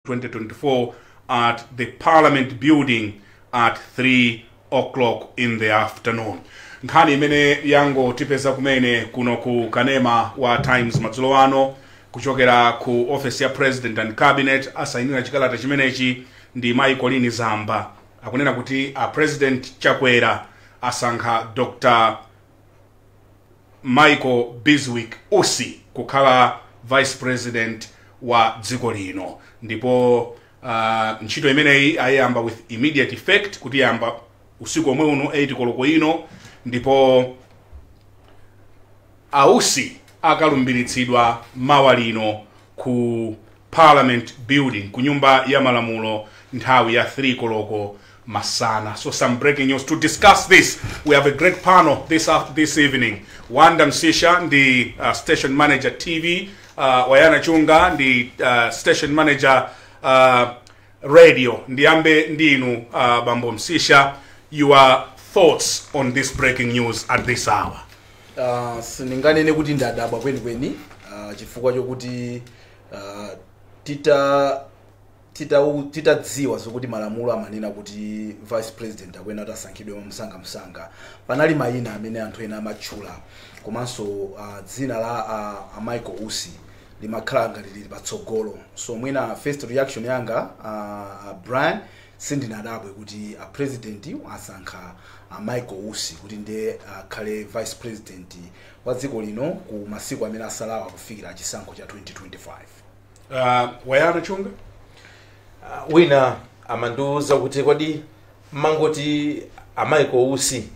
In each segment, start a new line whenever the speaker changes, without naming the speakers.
2024 at the Parliament building at 3 o'clock in the afternoon. Nkhani imene yangotipeza kumene kuno ku kanema wa Times madzulo ano kuchokera ku office ya President and Cabinet, asayinira chikalata chimenechi ndi Mayi Colleen Zamba, akunena kuti a President Chakwera asankha Dr Michael Bizwick Usi kukhala Vice President wa dziko lino, ndipo ntchito imeneyi ayiyamba with immediate effect, kuti yamba usiku omwe uno 8 koloko ino, ndipo ausi akalumbiritsidwa mawa lino ku Parliament building, ku Nyumba ya Malamulo, nthawi ya 3 koloko masana. So some breaking news. To discuss this, we have a great panel this evening. Wanda Msisha ndi station manager TV, Wayana Chunga ndi station manager radio. Ndiyambe ndinu, Bambo Msisha, your thoughts on this breaking news at this hour?
Sindinganene kuti ndadabwa kwenikweni, chifukwa chokuti titadziwa zokuti malamulo amanena kuti Vice President akuyenera kuti asankhidwe msangamsanga, panali mayina amene anthu ena amatchula, komanso dzina la a Michael Usi limakhala ngati lili patsogolo. So mwina first reaction yanga, Brian, sindinadabwe kuti a President asankha a Michael Usi kuti ndiye akhale Vice President wa dziko lino ku masiku amene asalawa kufikira chisankho cha 2025.
Wayana Chunga?
Wina amandiwuza kuti kodi mangoti a Michael Usi,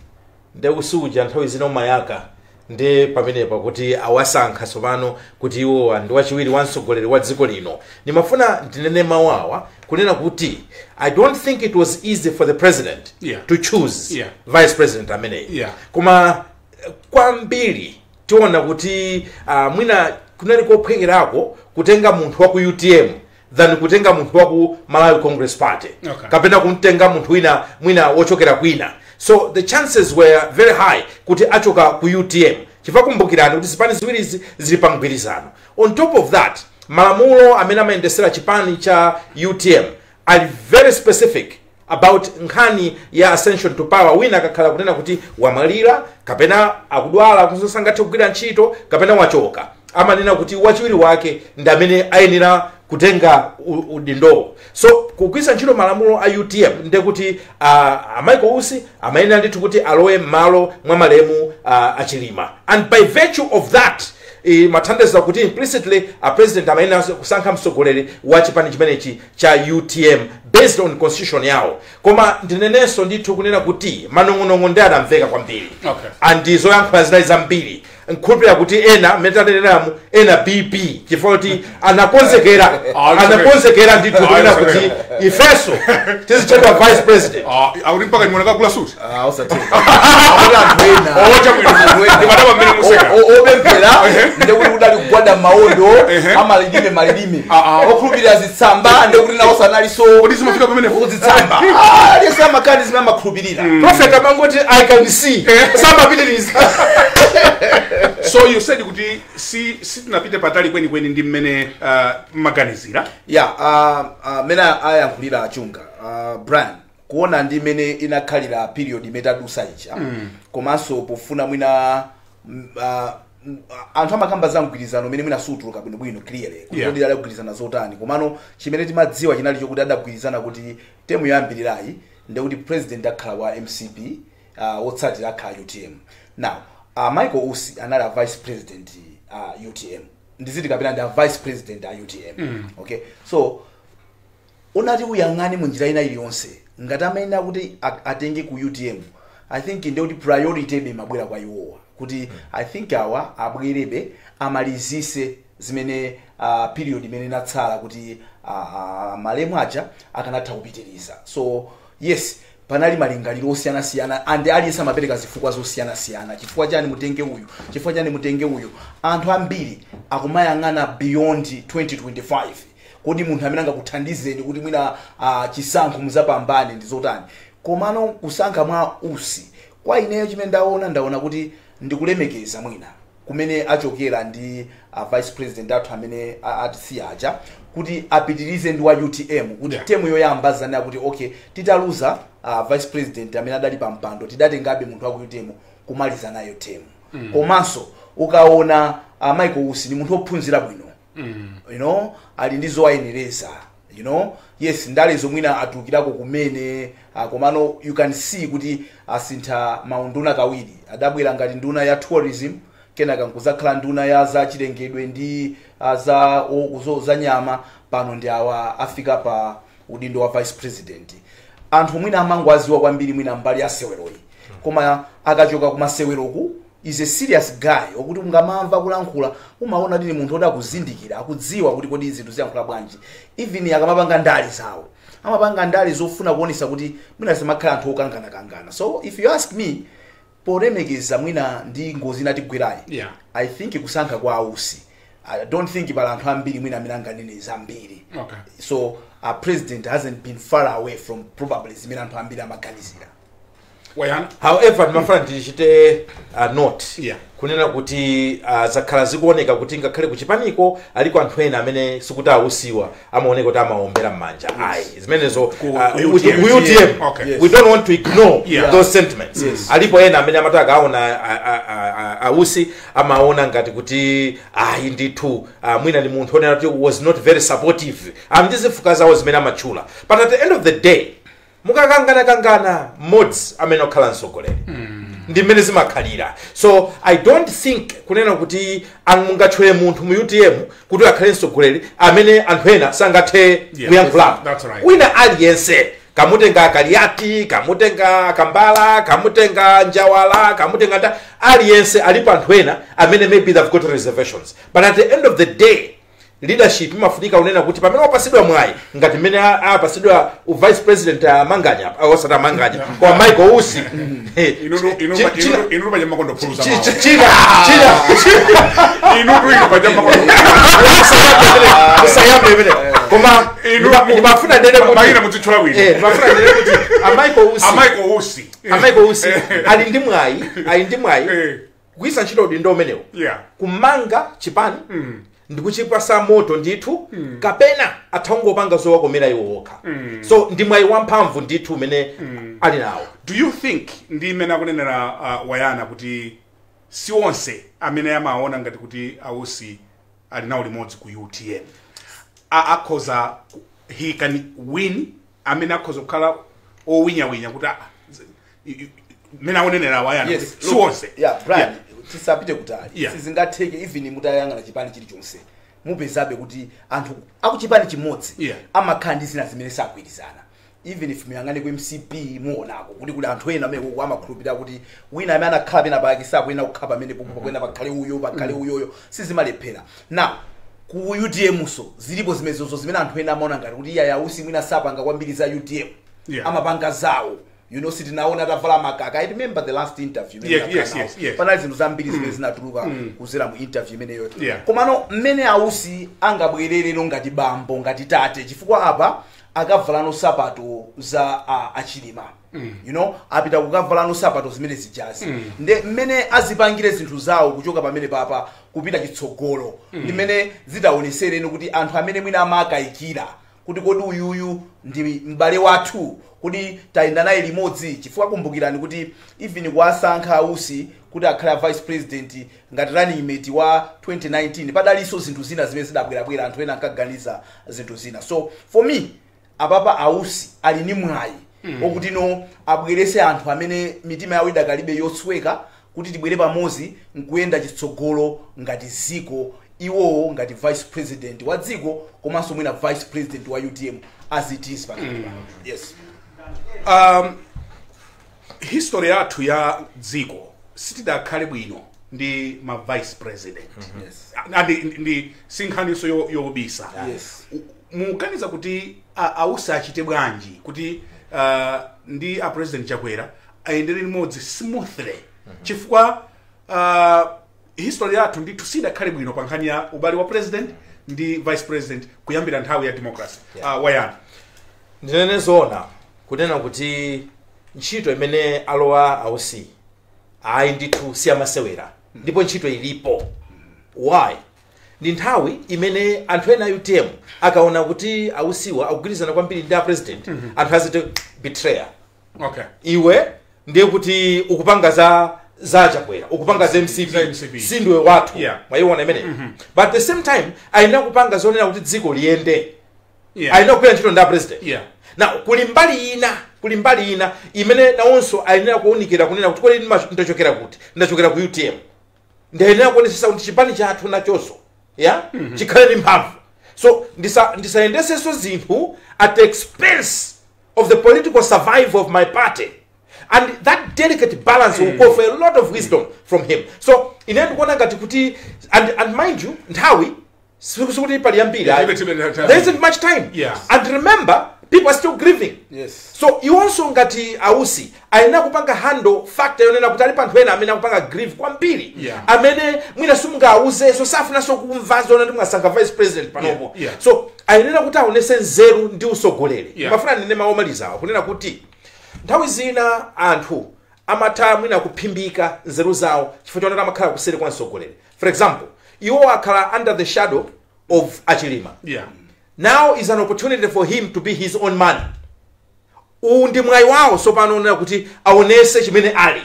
nde usi uja nthawi zina umayaka, nde pamenepa kuti awasankha tsopano kuti iwowa ndi wachiwiri wa mtsogoleri wa dziko lino. Ndimafuna ndinene mawu awa kunena kuti I don't think it was easy for the President to choose Vice President ameneyi. Koma kwambiri tiona kuti mwina kunali kophwekerako kutenga munthu wa ku UTM than kutenga munthu wa ku Malawi Congress Party kapena kumtenga munthu wina mwina wochokera kwina. So the chances were very high kuti achoka ku UTM, chifukwa kumbukirani kuti zipani ziwirizi zili pa mgwirizano. On top of that, malamulo amene amayendesera chipani cha UTM ali very specific about nkhani ya ascension to power. Wina akakhala kunena kuti wamwalira kapena akudwala, sangathe kugwira ntchito, kapena wachoka, amanena kuti wachiwiri wake ndi amene ayenera kutenga udindowo. So kugwiritsa ntchito malamulo a UTM, ndiye kuti a Michael Usi amayenera ndithu kuti alowe m'malo mwa malemu achilima, and by virtue of that mathandiza kuti implicitly a President amayenera kusankha mtsogoleri wa chipani chimenechi cha UTM based on constitution yawo. Koma ndinenenso ndithu kunena kuti manong'onong'o ndi anamveka kwambiri and zoyankhula zinali zambiri. Nkhulupirira kuti ena mmene taneneramu, ena BP, chifukwa kuti anakonzekera, anakonzekera ndithu kunena kuti ifenso tizitchedwa Vice President.
Akuti mpaka nimona kagula suti.
Ah, osatheka. Akuti anthu ena
Oh, chabwino.
Anthu ena.
Ndimadabwa mmene museka.
Opemphera ndekuti kudali kugwada maondo, amalilime malilime, okhulupirira zitsamba, ndekuti nawo sanalinso.
Kodi zimafika pamenepo?
Kuzitsamba. Aliyense amakhala ndi zimene amakhulupirira.
Prophet amangoti "I can see", samapitiriza.
So you said kuti si sitinapite patali kwenikweni ndi mmene maganizira.
Ya, mene ayankhulira achunga, Brian, kuona ndi imene inakhalira period imene tadusa ija, komanso pofuna mwina anthu amakamba za mgwirizano umene mwina sutuluka bwinobwino clearly kuti kodi adagwirizana zotani. Komano chimene timadziwa chinali chokuti adagwirizana kuti term yoyambirirayi ndekuti President akhala wa MCP, wotsatira akhala UTM. Now Michael Usi anali a Vice President UTM, ndiziti kapena ndi a Vice President a UTM. Okay, so unati uyang'ane munjira ina iliyonse, ngati amayenera kuti atenge ku UTM, I think ndiye kuti priority ebe imabwera kwa iwowa, kuti I think awa abwerebe amalizise zimene period imene inatsala kuti malemu aja akanatha kupitiriza. So yes, panali malingaliro osiyanasiyana and aliyense amapereka zifukwa zosiyanasiyana, chifukwa chani mutenge uyu, chifukwa chani mutenge uyu. Anthu ambiri akumayang'ana beyond 2025, kodi munthu amene angakuthandizeni kuti mwina chisankho muzapambane ndi zotani. Komano kusankha mwa Usi, kwa ineyo chimene ndaona, ndaona kuti ndikulemekeza mwina kumene achokera ndi vice President athu amene atisiya aja. Kuti apitirize ndi wa UTM, kuti term yoyamba zanena kuti okay, titaluza vice president amene adali pa mpando, tidatengabe munthu wa ku UTM kumaliza nayo term. Komanso ukaona Michael Usi ni munthu wophunzira bwino, ali ndi zowayenereza. Yes, ndale zomwina atulukirako kumene, komano you can see kuti asintha maunduna kawiri. Adabwera ngati nduna ya tourism, kenaka nkuzakhala nduna ya za chilengedwe ndi za nyama. Pano ndi awa afika pa udindo wa vice president. Anthu mwina amangoaziwa kwambiri mwina mbali ya seweroyi, koma akachoka kumaseweroku is a serious guy, okuti ungamamva kulankhula umaona kuti ni munthu oti akuzindikira, akudziwa kuti kodi zinthu ziyankhula bwanji. Even akamapanga ndale zawo, amapanga ndale zofuna kuonesa kuti mwina zimakhala anthu okanganakangana. So if you ask me, polemekeza mwina ndi ngozi inatigwerayi, I think kusankha kwa Ausi, I don't think pala anthu ambiri mwina amene anganene zambiri. So our president hasn't been far away from probably zimene anthu ambiri amaganizira.
Wayana.
However, ndimafuna ndichite note kunena kuti zakhala zikuoneka kuti ngakhale kuchipaniko aliko anthu ena amene sikuti ausiwa amaoneka kuti amaombera m'manja, ayi, zimenezo
Ku UTM.
Ku UTM. We don't want to ignore those sentiments. Alipo ena amene amati akaona ausi amaona ngati kuti ayi ndithu, mwina ni munthu onena kuti was not very supportive, ndi zifukwa zawo zimene amatchula. But at the end of the day, mukakanganakangana, mmodzi amene okhala mtsogoleri, ndi mmene zimakhalira. So I don't think kunena kuti mungatchule munthu mu UTM kuti akhale mtsogoleri amene anthu ena sangathe kuyankhulapo.
That's right.
Wina aliyense, kamutenga Kaliati, kamutenga Kambala, kamutenga Njawala, kamutenga nda, aliyense, alipo anthu ena amene maybe they've got reservations. But at the end of the day, leadership imafunika unena kuti pamene wapasidwa mwayi ngati mmene apasidwa u vice president, Amanganya, osati Amanganya koma Michael Usi.
Inutu paja makondo phuluza mawu.
China.
Inutu inu paja makondo.
Usayambe imene, koma ndimafuna ndene kuti
Mayina muzitchula bwino.
Ndimafuna ndene kuti a Michael Usi,
A Michael Usi.
A Michael Usi ali ndi mwayi, ali ndi mwayi kugwiritsa ntchito udindo umenewo kumanga chipani ndikuchipasa moto ndithu, kapena athangopanga zowakomera iwo okha. So ndi mwayi wamphamvu ndithu umene ali nawo.
Do you think ndi imene akunenera Wayana kuti si onse amene amaona ngati kuti Ausi ali nawo limodzi ku UTM akhoza, he can win, amene akhoza kukhala owinyawinya kuti mmene akunenera Wayana kuti si onse?
Yeah, Brian, tisapite kutali. Sizingatheke. Even mutayang'ana chipani chilichonse, mupezabe kuti anthu akuchipani chimodzi amakhala ndi zina zimene sagwirizana. Even if muyang'ane ku MCP, muonako kuti kuli anthu ena amene koko amakhulupirira kuti wina amene anakhala pena pake sakuyenera kukhala pamene popo, pakuyenera pakhale uyo, pakhale uyoyo. Sizimalephera. Now ku UTM so zilipo zimenezozo zimene anthu ena amaona ngati kuti iya, Ausi mwina sapanga kwambiri za UTM, amapanga zawo. Sitinaona atavala makaka. I remember the last interview imene ndakhala nawo. Panali zinthu zambiri zimene zinatuluka kuzera mu interview imeneyo. Komano mmene Ausi angabwererero ngati bambo, ngati tate, chifukwa apa akavalano sapato za Achilima, apita kukavalano sapato zimene zijazi, nde mmene azipangire zinthu zawo kuchoka pamene papa kupita chitsogolo, ndi mmene zitaonesereni kuti anthu amene mwina amakayikira kuti kodi uyuyu ndi m'bale wathu, kuti tayenda naye limodzi, chifukwa kumbukirani kuti even kuwasankha Ausi kuti akhale a vice president ngati running mate wa 2019, padalinso zinthu zina zimene zidabwerabwera, anthu ena ankaganiza zinthu zina. So for me, apapa Ausi ali ni mwayi okuti no, abwerese anthu amene mitima yawo idakalibe yotsweka kuti tibwere pamodzi nkuyenda chitsogolo ngati ziko, iwowo ngati vice president wa dziko komanso mwina vice president wa UTM as it is pakati pano. Yes.
History yathu ya dziko, sitidakhale bwino ndi ma vice president. Ndi sinkhaniso yobisa. Muganiza kuti Ausi achite bwanji kuti ndi a President Chakwera ayendere limodzi smoothly? Chifukwa history yathu ndithu sidakhale bwino pa nkhani ya ubale wa president ndi vice president kuyambira nthawi ya democracy. Wayana.
Ndinene zoona kunena kuti ntchito imene alowa Ausi, ayi ndithu, siyamasewera, ndipo ntchito ilipo. Why? Ndi nthawi imene anthu ena a UTM akaona kuti ausiwa akugwirizana kwambiri ndi a president, anthu aziti betrayer. Iwe ndiye kuti ukupanga za Chakwera, ukupanga za MCP,
Za MCP.
Sindiwe wathu. Mwayiona imeneyo? But at the same time ayenera kupanga zonena kuti dziko liyende. Ayenera kugwira ntchito ndi a president. Now kuli mbali ina imene nawonso ayenera kuwunikira kunena kuti kodi ndachokera kuti? Ndachokera ku UTM. Ndayenera kuonesesa kuti chipani chathu nachonso ya chikhale ndi mphamvu, so ndisayendesenso zinthu at the expense of the political survival of my party. And that delicate balance will call for a lot of wisdom from him. So ine ndikuona ngati kuti and mind you, nthawi sikuti pali yambiri.
Yeah,
There isn't much time. And remember, people are still grieving. So iwonso ngati ausi ayenera kupanga handle factor yonena kuti ali anthu ena amene akupanga grieve kwambiri, amene mwina simungawuzenso, safunanso kumva zona ndi mwasankha vice president panopo. So ayenera kuti aonese nzeru ndi usogoleri. Mafuna ndine mawu omalizawa kunena kuti nthawi zina anthu amatha mwina kuphimbika nzeru zawo chifukwa chonena amakhala kuseri kwa msogoleri. For example, iwo akhala under the shadow of Achilima. Now is an opportunity for him to be his own man. Uwu ndi mwayi wawo sopano onena kuti aonese chimene ali.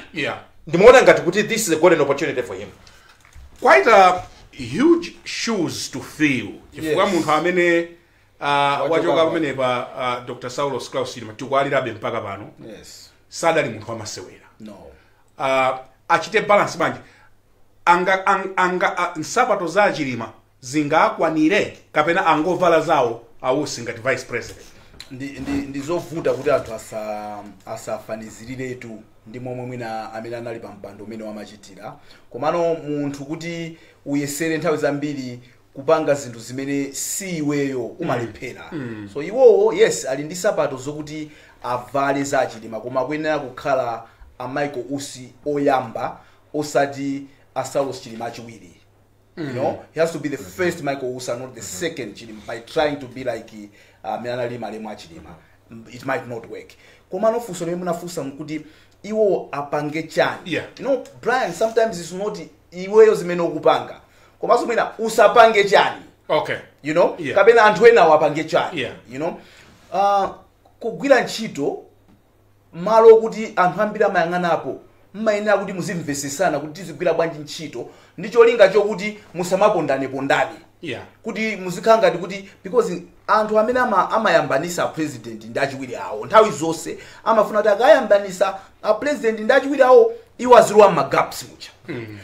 Ndimaona ngati kuti this is a golden opportunity for him.
Quite a huge shoes to fill, chifukwa munthu amene wachoka pamenepa, Dr. Saulos Klaus Chilima, tikualirabe mpaka pano, sadali munthu wamasewera.
No.
Achite balance bwanji? Anga, anga, nsapato za Chilima zingakwanire kapena angovala zawo ausi ngati vice president?
Ndi zovuta kuti anthu asafaniziriretu ndi momwe mwina amene anali pa mpando umene wamachitira. Komano munthu kuti uyesere nthawi zambiri kupanga zinthu zimene si iweyo, umalephera. So iwowo, yes, ali ndi sapato zokuti avale za Achilima, koma akuyenera kukhala a Michael Usi oyamba, osati a Saulos Chilima achiwiri. He has to be the first Michael Usi and not the second Chilima. By trying to be like amene anali malemu achilima, it might not work. Komano funso limene munafunsa nkuti iwo apange chani? Brian, sometimes it's not iweyo zimene ukupanga, komanso mwina usapange chani. Kapena anthu ena apange chani. Kugwira ntchito malo okuti anthu ambiri amayang'anapo, mmayenera kuti muzimvesesana kuti tizigwira bwanji ntchito ndi cholinga chokuti musamapondane-pondane, kuti muzikhala ngati kuti, because anthu amene amayambanisa president ndi achiwiri awo nthawi zonse amafuna kuti akayambanisa a president ndi achiwiri awo, iwo azilowa m'magaps mucha,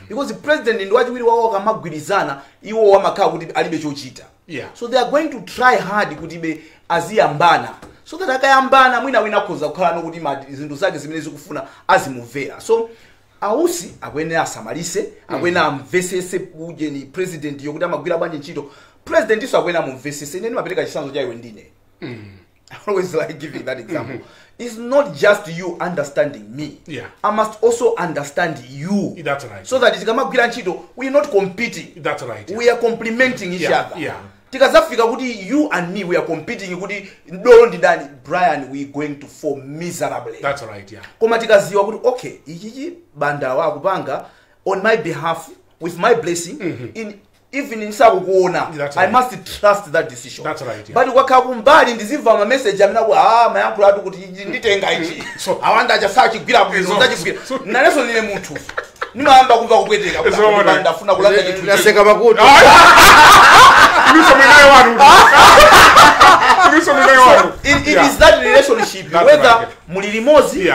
because president ndi wachiwiri wawo akamagwirizana, iwo amakhala kuti alibe chochita. So they are going to try hard kuti be aziyambana, so that akayambana mwina wina akhoza kukhala nokuti zinthu zake zimene zikufuna azimumvera. So ausi akuyenera asamalise, akuyenera amvesese ujeni president yokuti amagwira bwanji ntchito, president iso akuyenera amumvesese. Ine ndimapereka chitsanzo cha iwe ndine. I always like giving that example. It's not just you understanding me. I must also understand you.
That's right.
So that tikamagwira ntchito, we are not competing.
That's right.
We are complementing each other. Tikazafika kuti you and me, we are competing kuti dolo ndi ndani, Brian, we going to fall miserably.
That's right. Yeah.
Koma tikaziwa kuti okay, ichichi bandawa akupanga on my behalf with my blessing, in even nsakukuona,
That's
I
right.
must trust that decision.
That's right, yeah.
But ukakhala kumbali ndizimva ma message amene aku mayankhula atu kuti ichi nditenga ichi, awanda achasachigwira bwino, ndachigwira nanenso ndine munthu, nimayamba kumva kupweteka kuti ndafuna kulanda chinthu.
Ndaseka pakuti
Inuso mwinayo wanu. Inuso mwinayo wanu.
It is that relationship,
That's
whether
right.
muli limodzi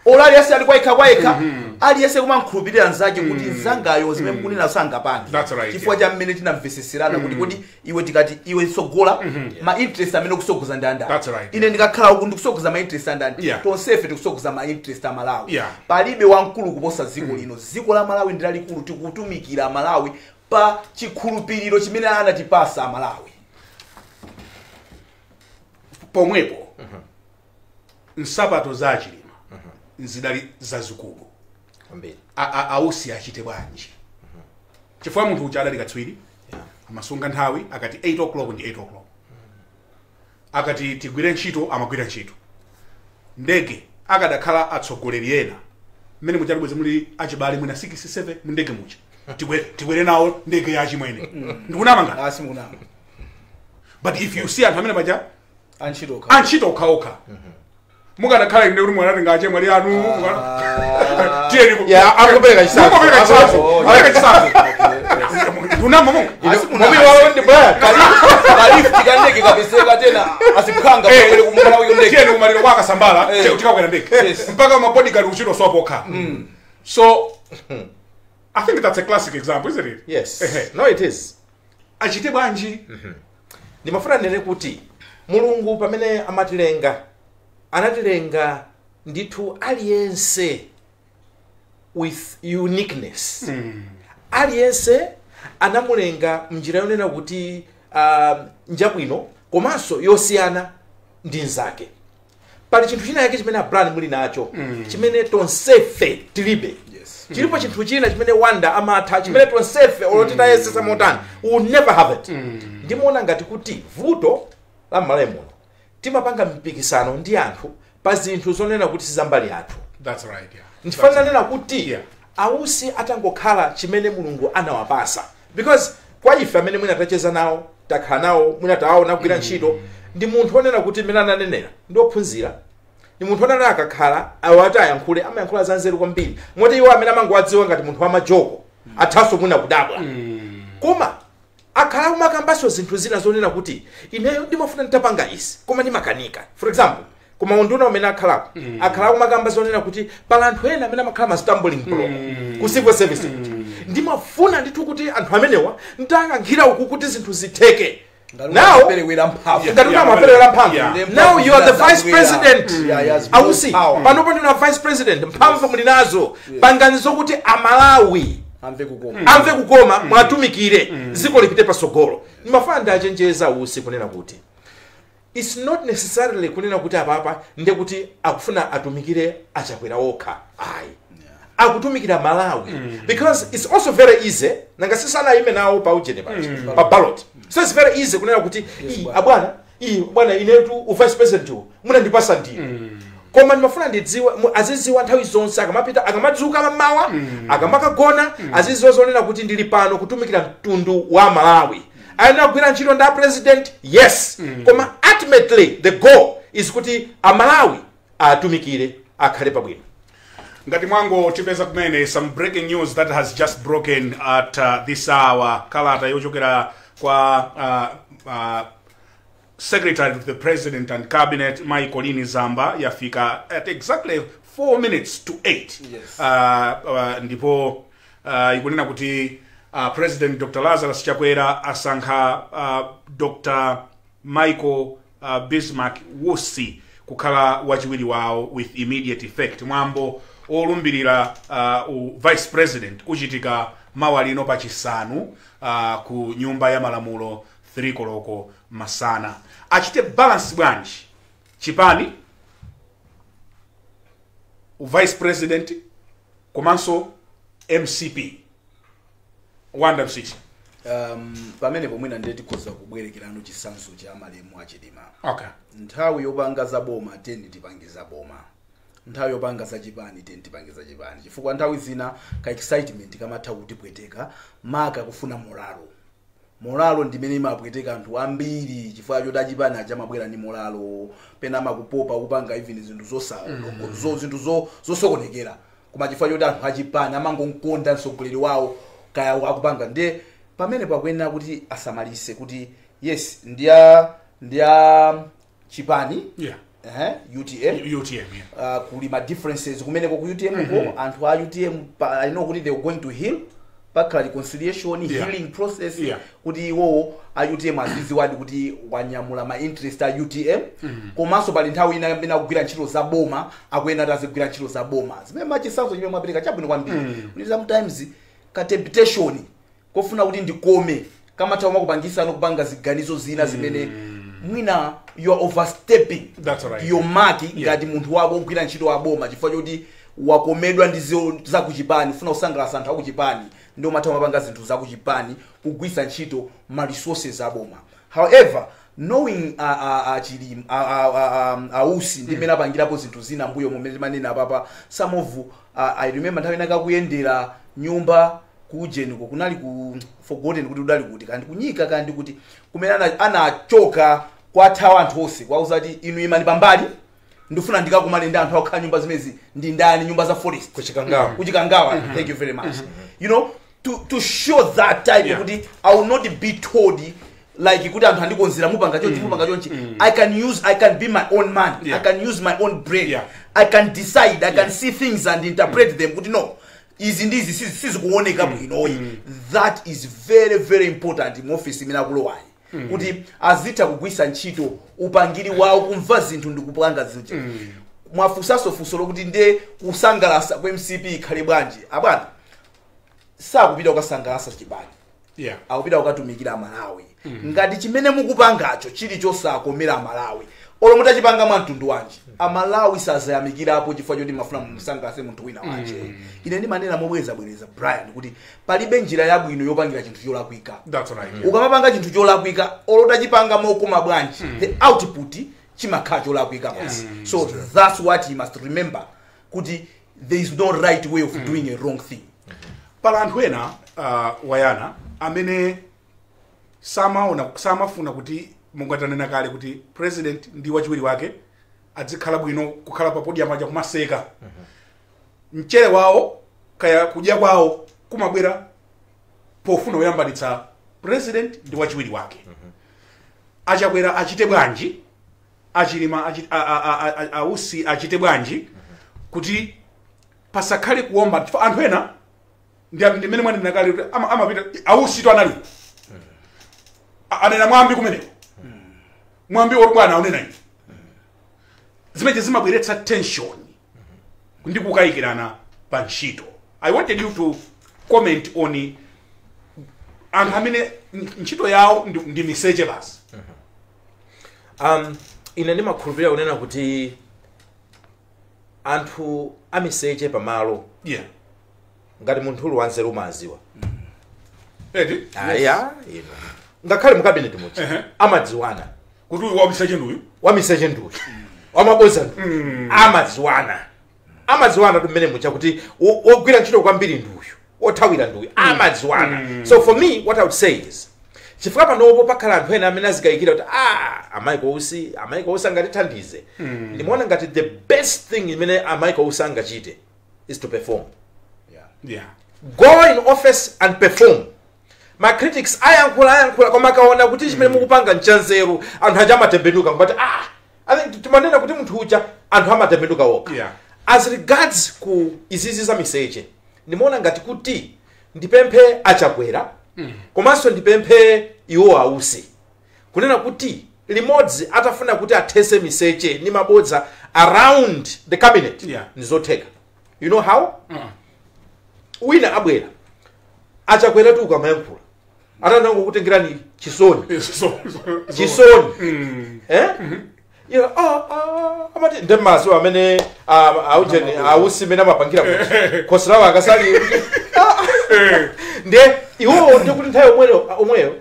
or aliyense ali kwayekha kwayekha, aliyense kumankhulupirira nzake kuti nzangayo zimene mukunena sangapange,
That's right,
chifukwa cha mmene tinamveseserana kuti iwe tikati iwe tsogola, ma interest amene ukusogoza ndi andani?
That's right.
Ine ndikakhala uku ndikusogoza ma interest andani? Tonsefe tikusogoza ma interest a Malawi. Palibe wamkulu kuposa dziko lino. Dziko la Malawi ndi lalikulu. Tikutumikira Malawi pa chikhulupiriro chimene anatipasa Amalawi.
Pomwepo nsapato za Chilima zidali zazikulu.
Kwambiri.
Ausi achite bwanji? Chifukwa munthu uja adali katswiri, amasunga nthawi. Akati 8 o'clock ndi 8 o'clock, akati tigwire ntchito amagwira ntchito. Ndege akadakhala atsogoleri ena mmene muchali bwezi muli achibale mwina 67 mu ndege mucha. Tikwere nawo ndege ya chimwene. Ndikunama ngati?
Ah, simukunama.
But if you see anthu amene paja,
antchito okha.
Antchito okhaokha. Mukanakhala ine kuti mwanatenga achemwali anu, tiyeni
Yeah, akupereka chitsanzo.
Mukupereka chitsanzo.
Oh,
Akupereka chitsanzo. Ndikunama monga?
Mumi wawo ndi Brian.
Ka lift kandege kapeseka tena aziphanga kwele kumala uyo ndege.
Tiyeni kumaliro kwa Akasambala, tikakwera ndege. Mpaka ma bodyguard kuchito swapo. So I think that's a classic example, isn't it?
Yes.
Ehe.
No, it is.
Achite bwanji?
Ndimafuna ndinene kuti Mulungu pamene amatilenga, anatilenga ndithu aliyense with uniqueness. Aliyense anamulenga mnjira yonena kuti njabwino komanso yosiyana ndi nzake. Pali chinthu china yake chimene abrani muli nacho chimene tonsefe tilibe. Chilipo chinthu china chimene Wanda amatha, chimene tonsefe olo titayesesa motani, we will never have it. Ndimaona ngati kuti vuto la m'Malawi muno, timapanga mpikisano ndi anthu pa zinthu zonena kuti sizambali athu.
That's right, yeah.
Ndifanira nena kuti ausi atangokhala chimene Mulungu anawapasa, because kwa ife amene mwina tacheza nawo, takhala nawo, mwina tawaona kugwira ntchito, ndi munthu onena kuti mmene ananenera ndi ophunzira, ndi munthu onena akakhala awo ati ayankhule, amayankhula za nzeru kwambiri, moti iwo amene amangowadziwa ngati munthu wamajoko athanso mwina kudabwa. Koma akhala kumakambanso zinthu zina zonena kuti ineyo ndimafuna nditapanga izi koma ndimakanika. For example, koma unduna umene akhalapo, akhala kumakamba zonena kuti pala anthu ena amene amakhala ma stumbling block ku civil service kuja. Ndimafuna ndithu kuti anthu amenewa ntakankhira uku kuti zinthu zitheke. Now
Perewera mphamvu.
Ngati umaperewera mphamvu. Now you are the vice president.
Yeah, yes,
Ausi,
power.
panopo ndina vice president, mphamvu muli nazo. Pangani zokuti Amalawi
amve kukoma.
Amve kukoma, mwatumikire, dziko lipite pasogolo. Ndimafuna ndachenjeza Usi kunena kuti it's not necessarily kunena kuti apapa ndiye kuti akufuna atumikire Achakwera okha, ayi, akutumikira Malawi, because it's also very easy, nanga sisanayime nawo pa ujene paja pa ballot, so it's very easy kunena kuti, "Ii,
Bwana.
abwana, ii bwana, inetu u vice president uwu munandipasa ndine." Koma ndimafuna ndidziwe, aziziwa nthawi zonse akamapita, akamadzuka mamawa, akamakagona, aziziwa zonena kuti ndili pano kutumikira mtundu wa Malawi. Ayenera kugwira ntchito ndi a president, yes, koma ultimately the goal is kuti Amalawi atumikire, akhale pabwino.
Ngati mwango tipeza kumene, some breaking news that has just broken at this hour: kalata yochokera kwa Secretary to the President and Cabinet, Michael Zamba, yafika at exactly 4 minutes to 8. Ndipo ikunena kuti President Dr Lazarus Chakwera asankha Dr Michael Bismarck Usi kukhala wachiwiri wawo with immediate effect. Mwambo olumbirira vice president uchitika mawa lino pachisanu ku Nyumba ya Malamulo 3 koloko masana. Achite balance bwanji chipani, vice president komanso MCP, Wanda Msisi?
Pamenepo mwina ndiye tikhoza kubwerekerano chitsanzo cha malemu Achilima. Nthawi yopanga za boma, teni tipange za boma. Nthawi yopanga za chipani, teni tipange za chipani, chifukwa nthawi zina ka excitement kamatha kutipweteka, maka kufuna morale. Morale ndimene imapweteka anthu ambiri, chifukwa choti achipani aja amabwera ndi morale, pena amakupopa kupanga even zinthu zosa zinthu zosokonekera, koma chifukwa choti anthu achipani amangonkonda mtsogoleri wawo kaya akupanga. Ndiye pamene pakuyenera kuti asamalise kuti yes, ndiya chipani, UTM.
UTM, yeah.
Kuli ma differences kumeneko ku UTM ko. Anthu a UTM I know kuti they were going to heal, pakhala reconciliation, healing process, kuti iwowo a UTM azidziwadi kuti wanyamula ma interest a UTM. Komanso pali nthawi ina imene akugwira ntchito za boma, akuyena ati azigwira ntchito za boma. Zimene machitsanzo chimene mwapereka chabwino kwambiri, kuti sometimes ka temptation kofuna kuti ndikome kamatha kumakupangisa kupanga ziganizo zina zimene mwina you are overstepping
That's right.
your mark ngati munthu wako ogwira ntchito wa boma, chifukwa choti wakomedwa ndi zakuchipani, ufuna kusangalatsa anthu akuchipani, ndio umatha kumapanga zinthu zakuchipani kugwiritsa ntchito ma resources aboma. However, knowing Ausi ndi mmene apangirapo zinthu zina mbuyo momwe timanena apapa, some of I remember nthawi ina kakuyendera nyumba ku Kujeniko kunali ku forgotten kuti udali kuti kandi kunyika kandi kuti kumene anachoka kwathawa anthu onse, kwauza kuti inu imani pambali, ndifuna ndikakumane ndi anthu akukhala nyumba zimezi ndi ndani, nyumba za forest.
Kuchikangawa.
Kuchikangawa, thank you very much. To show that type kuti I will not be told like kuti anthu andikonzera, mupanga chonchi, mupanga chonchi. I can be my own man. I can use my own brain. I can decide, I can see things and interpret them kuti no, izi ndizi sizikuoneka bwinoyi. That is very, very important mu office imene akulowayi, kuti azitha kugwisa ntchito upangiri wawo kumva zinthu ndi kupanga zinthu. Mwafunsanso funso lokuti nde kusangalasa kwa MCP ikhale bwanji. Abwana sakupita kukasangalasa chipani, akupita kukatumikira Amalawi. Ngati chimene mukupangacho chili chosakomera Amalawi, olo mutachipanga mwa mtundu wanji, Amalawi sazayamikirapo chifukwa choti mafuna mumusangalase munthu wina wache. Ine ndimanena mobwerezabwereza, Brian, kuti palibe njira yabwino yopangira chinthu cholakwika.
That's right.
Ukamapanga chinthu cholakwika, olo utachipanga mokoma bwanji, the output chimakhala cholakwika basi. So that's what he must remember, kuti there is no right way of doing a wrong thing.
Pala anthu ena, wayana amene samaona, samafuna kuti mungatanena kale kuti president ndi wachiwiri wake adzikhala bwino kukhala pa podium aja kumaseka. Mchere wawo kaya kudya kwawo kumabwera pofuna kuyambanitsa president ndi wachiwiri wake. Achakwera achite bwanji, Achilima Ausi achite bwanji kuti pasakhale kuomba? Chifukwa anthu ena ndimene mwanena kale kuti amapita Ausi to anali anena mwambi kumeneko, mwambi woti bwana aunena ivi, zimene zimabweretsa tension ndi kukayikirana pa ntchito. I wanted you to comment on anthu amene ntchito yawo ndi miseche basi.
Ine ndimakhulupirira kunena kuti anthu amiseche pamalo, ngati munthu uli wanzeru umaziwa.
Eti.
Aya, ino ngakhale mu cabinet muja amadziwana
kuti uyu wamiseche nduyu,
wamiseche nduyu, wamaboza nduyu. Amadziwana, amadziwana tu mmene muja kuti wogwira ntchito kwambiri nduyu, othawira nduyu, amadziwana. So for me, what I would say is, chifukwa panopo pakhala anthu ena amene azikayikira kuti a Michael Usi, a Michael Usi angatithandize, ndimaona ngati the best thing imene a Michael Usi angachite is to perform. Go in office and perform. Ma critics ayankhula, ayankhula, koma akaona kuti chimene mukupanga nchanzeru, anthu aja amatembenuka ngati I think timanena kuti munthu uja, anthu amatembenuka okha. As regards ku izizi za miseche, ndimaona ngati kuti ndipemphe Achakwera komanso ndipemphe iwo Ausi kunena kuti limodzi atafuna kuti athese miseche ndi mabodza around the cabinet, ndizotheka. You know how? Wina abwera, Achakwera tu ukamayankhula atanangokutengerani chisoni, chisoni, eh. Amati ndi maso amene aujeni Ausi mene amapangira kuti khosi lawo akasali ndiye iwowo, ndi kuti nthawi omweyo omweyo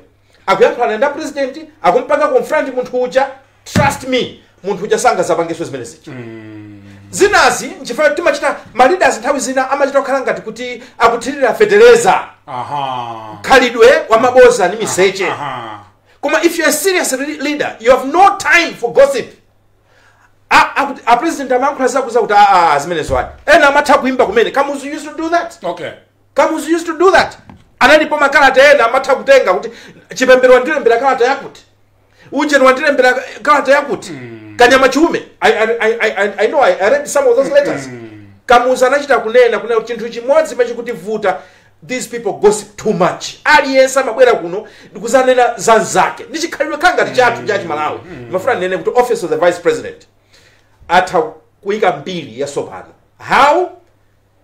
akuyankhulana ndi president, akumpanga confront munthu uja. Trust me, munthu uja sangazapangenso zimene zija zinazi, nchifukwa timachita ma leaders nthawi zina amachita kukhala ngati kuti akuthirira fetereza khalidwe wamaboza ndi miseche. Koma if you're a serious leader, you have no time for gossip. A president amayankhula zakuza kuti aa, zimenezo ayi. Ena amatha kuimba kumene. Kamuzu used to do that. Kamuzu used to do that. Analipo makalata ena amatha kutenga kuti Chipembero wandilembera kalata yakuti, ujeni wandilembera kalata yakuti, kanyama chiume. I know I read some of those letters. Kamuzu anachita kunena chinthu chimodzi machikutivuta, these people gossip too much. Aliyense amabwera kuno ndikuzanena za nzake, ndi chikhalidwe khangati chathu cha Chimalawi. Ndimafuna ndinene kuti office of the vice president atha kuyika mbiri yatsopano. How?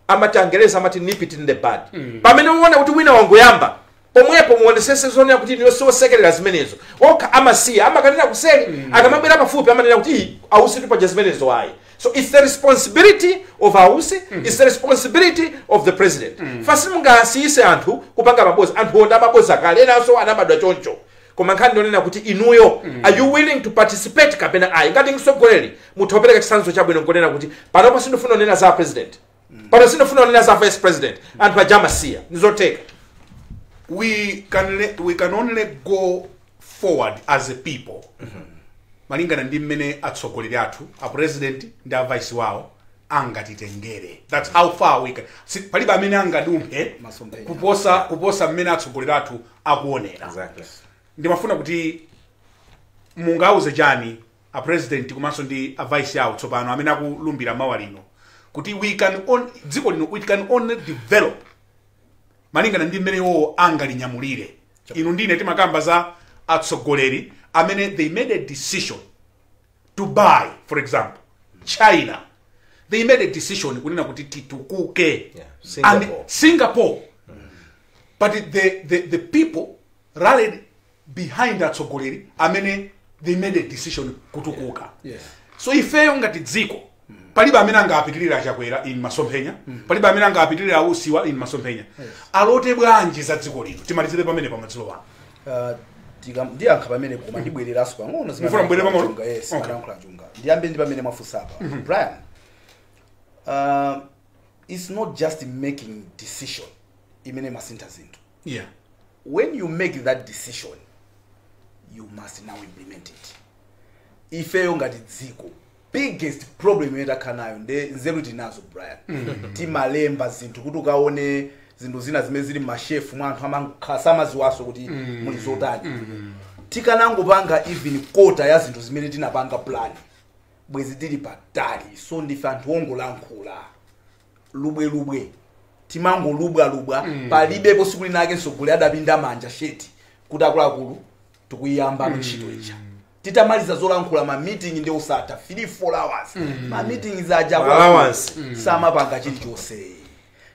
Amati Angereza amati "nip it in the bud". Pamene uona kuti wina wangoyamba, pomwepo muonesese zonena kuti niyo siosekerera zimenezo, okha amasiya, amakanena kuseri. Akamabwera pafupi amanena kuti, "Ii, Ausi tipaja zimenezo ayi." So it's the responsibility of Ausi, it's the responsibility of the president. Fasi mungasiyise anthu kupanga maboza. Anthu onda amaboza kale, enanso anabadwa choncho. Koma nkhani ndionena kuti inuyo, are you willing to participate kapena ayi? Ngati mtsogoleri mutha kupereka chitsanzo chabwino nkunena kuti panopo sindifuna kunena za president, pano sindifuna kunena za vice president, anthu aja amasiya. Ndizotheka.
We can only go forward as a people malingana ndi mmene atsogoleri athu, a president ndi a vice wawo, angatitengere. That's how far we can. Palibe amene angadumphe
Masomphenya.
kuposa mmene atsogoleri athu akuonera. Ndimafuna kuti mungauze chani a president komanso ndi a vice yawo tsopano amene akulumbira mawa lino, kuti we can on, dziko lino we can only develop malingana ndi mmene iwowo angalinyamulire. Inu ndine timakamba za atsogoleri amene they made a decision to buy, for example, China. They made a decision kunena kuti titukuke.
Singapore.
And Singapore. But the people rallied behind atsogoleri amene they made a decision kutukuka. So ifeyo ngati dziko, palibe amene angapitirira Achakwera in masomphenya, palibe amene angapitirira Ausiwa in masomphenya. Alote bwanji za dziko lino? Timalizire pamene pamadzulo wano.
Ndiyankha pamene, koma ndibwereranso pang'ono zimene
Mufuna mbwere pang'ono?
Chunga, yes.
Okay.
Anayankhula Chunga. Ndiyambe ndi pamene mwafunsapa, Brian. It's not just making decision imene masintha zinthu. When you make that decision, you must now implement it. Ifeyo ngati dziko, biggest problem imene takhala nayo nde nzeru tinazo, Brian. Timalemba zinthu kuti ukaone zinthu zina zimene zili m'mashefu mwa anthu, amangokhala samaziwaso kuti muli zotani. Tikanangopanga even quarter ya zinthu zimene tinapanga plan, bwezi tili patali. So ndife anthu ongolankhula lubwelubwe, timangolubwalubwa. Palibepo siku linake mtsogoleri adapinda manja sheti kuti akuluakulu, tikuyiyamba ntchito ija. Titamaliza zolankhula, ma meeting ndi usatha 3 4 hours, ma meetings aja
Allowance.
samapanga chilichonse.